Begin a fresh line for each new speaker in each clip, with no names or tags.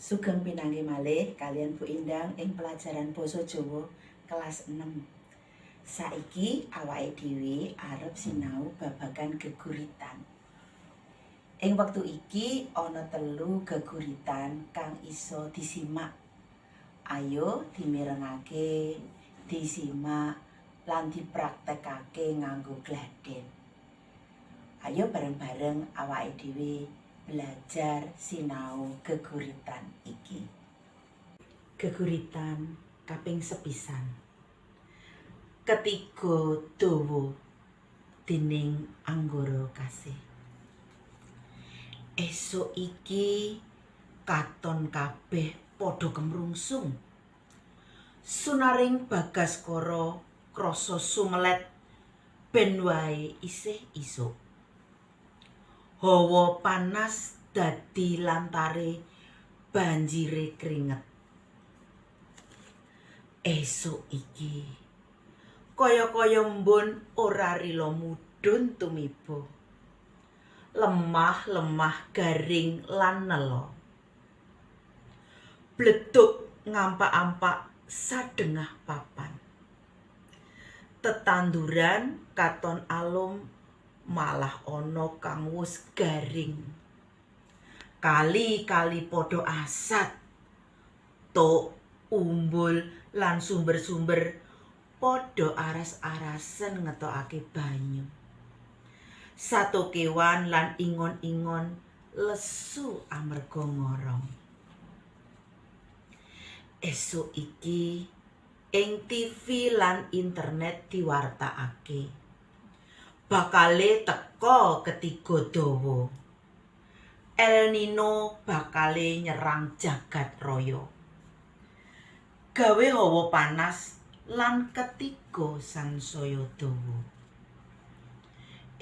Sugeng pinanggih malih kaliyan Bu Indang ing pelajaran Basa Jawa kelas 6. Saiki awake dhewe arep sinau babagan geguritan. Ing wektu iki ana 3 geguritan kang iso disimak. Ayo dimirengake, disimak lan dipraktekake nganggo gladen. Ayo bareng-bareng awake dhewe belajar sinau geguritan iki. Geguritan kaping sepisan. Ketiga dawa dening Anggara Kasih. Esuk iki katon kabeh padha kemrungsung. Sunaring Bagaskara krasa sumelet ben wae isih isuk. Hawa panas dadi lantare banjire kringet. Esuk iki kaya-kaya mbun ora rila mudhun tumiba. Lemah-lemah garing lan nela. Bleduk ngampak-ampak sadengah papan. Tetanduran katon alum malah ana kang wus garing. Kali-kali padha asat. Tuk, umbul lan sumber-sumber padha aras-arasen ngetokake banyu. Sato kewan lan ingon-ingon lesu amarga ngorong. Esuk iki ing TV lan internet diwartakake bakale teka ketiga dawa. El Nino bakale nyerang jagat raya. Gawe hawa panas lan ketiga sansaya dawa.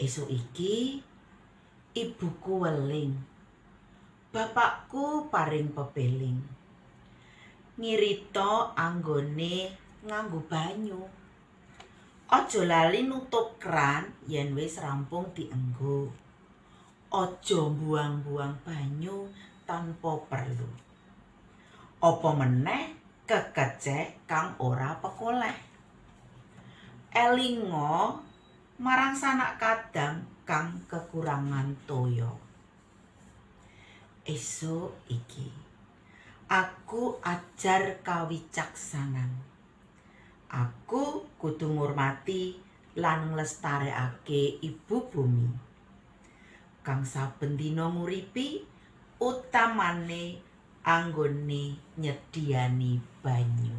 Esuk iki ibuku weling, bapakku paring pepeling. Ngirita anggone nganggo banyu. Aja lali nutup kran yen wis rampung dienggo. Aja mbuang-mbuang banyu tanpa perlu. Apa meneh kekecek kang ora pekoleh. Elinga marang sanak kadang kang kekurangan toya. Esuk iki aku ajar kawicaksanan. Aku kudu ngurmati lan nglestarekake ibu bumi kang saben dina nguripi, utamane anggone nyediani banyu.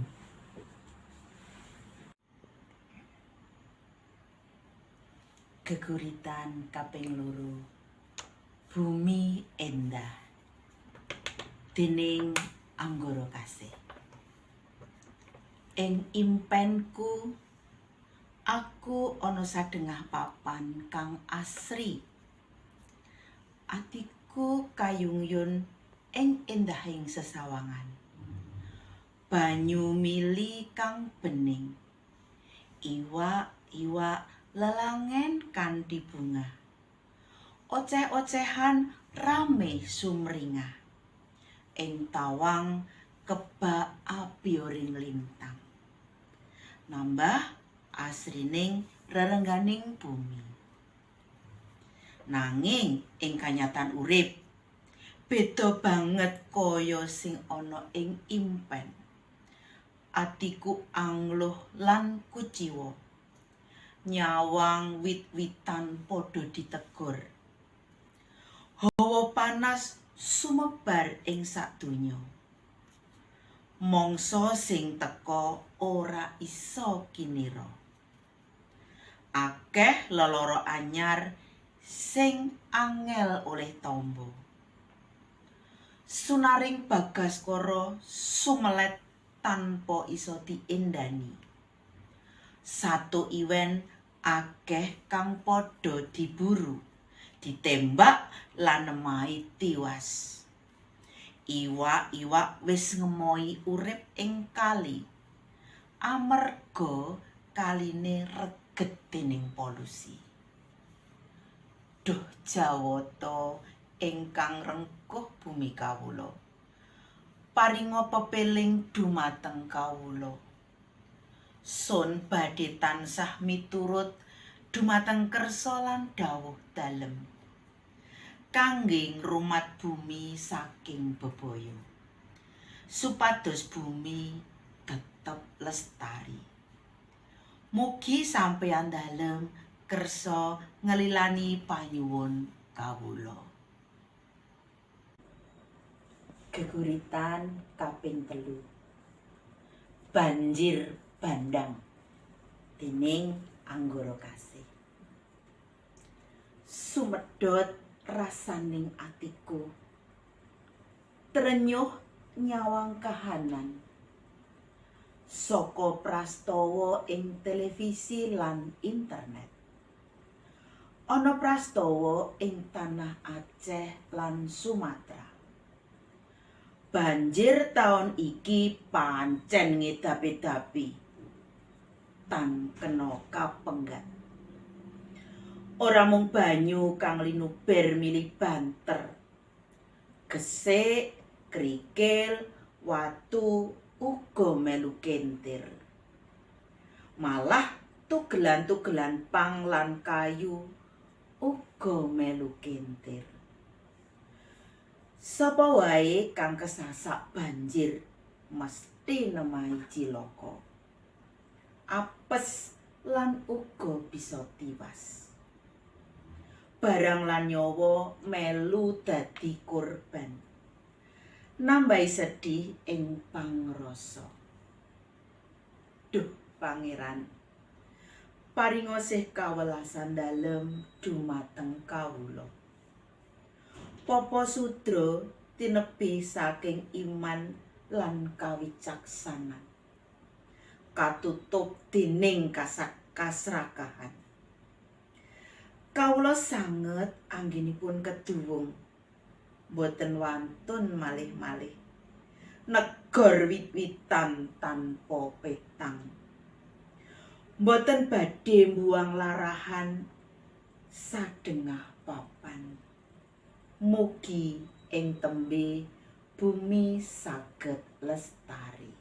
Geguritan kaping 2. Bumi Endah dening Anggara Kasih. Ing impenku aku ana sadengah papan kang asri. Atiku kayungyun ing endahing sesawangan. Banyu mili kang bening. Iwak-iwak lelangen kanthi bunga. Oceh-ocehan rame sumringah. Ing tawang kebak abyoring lintang. Nambah asrining rerengganing bumi. Nanging ing kanyatan urip beda banget kaya sing ana ing impen. Atiku angluh lan kuciwa. Nyawang wit-witan padha ditegur. Hawa panas sumebar ing sadonya. Mangsa sing teka ora iso kinira. Akeh lelara anyar sing angel oleh tamba. Sunaring Bagaskara sumelet tanpa iso diendani. Sato iwen akeh kang padha diburu, ditembak lan nemahi tiwas. Iwak-iwak wis ngemohi urip ing kali amarga kaline reget dening polusi. Duh Jawata ingkang rengkuh bumi kawula. Paringa pepeling dumateng kawula. Sun badhe tansah miturut dumateng kersa lan dawuh dalem kangge ngrumat bumi saking bebaya, supados bumi tetep lestari. Mugi sampeyan dalem kersa ngelilani panyuwun kawula. Geguritan kaping 3. Banjir bandang dening Anggara Kasih. Sumedhot rasaning atiku, trenyuh nyawang kahanan saka prastawa ing televisi lan internet. Ana prastawa ing tanah Aceh lan Sumatera. Banjir taun iki pancen ngedapi-dapi tan kena kapenggat. Ora mung banyu kang linuber milih banter, gesik, krikil, watu uga melu kentir. Malah tugelan-tugelan pang lan kayu uga melu kentir. Sapa wae kang kesasak banjir mesti nemahi cilaka, apes lan uga bisa tiwas. Barang lan nyawa melu dadi korban, nambahi sedih ing pangrasa. Duh Pangeran, paringa sih kawelasan dalem dumateng kawula. Papa sudra tinebih saking iman lan kawicaksanan, katutup dening kasrakahan. Kawula sanget anggenipun keduwung, boten wantun malih-malih, negor wit-witan tanpa petang. Boten badhe mbuang larahan sadengah papan. Mugi ing tembe bumi saged lestari.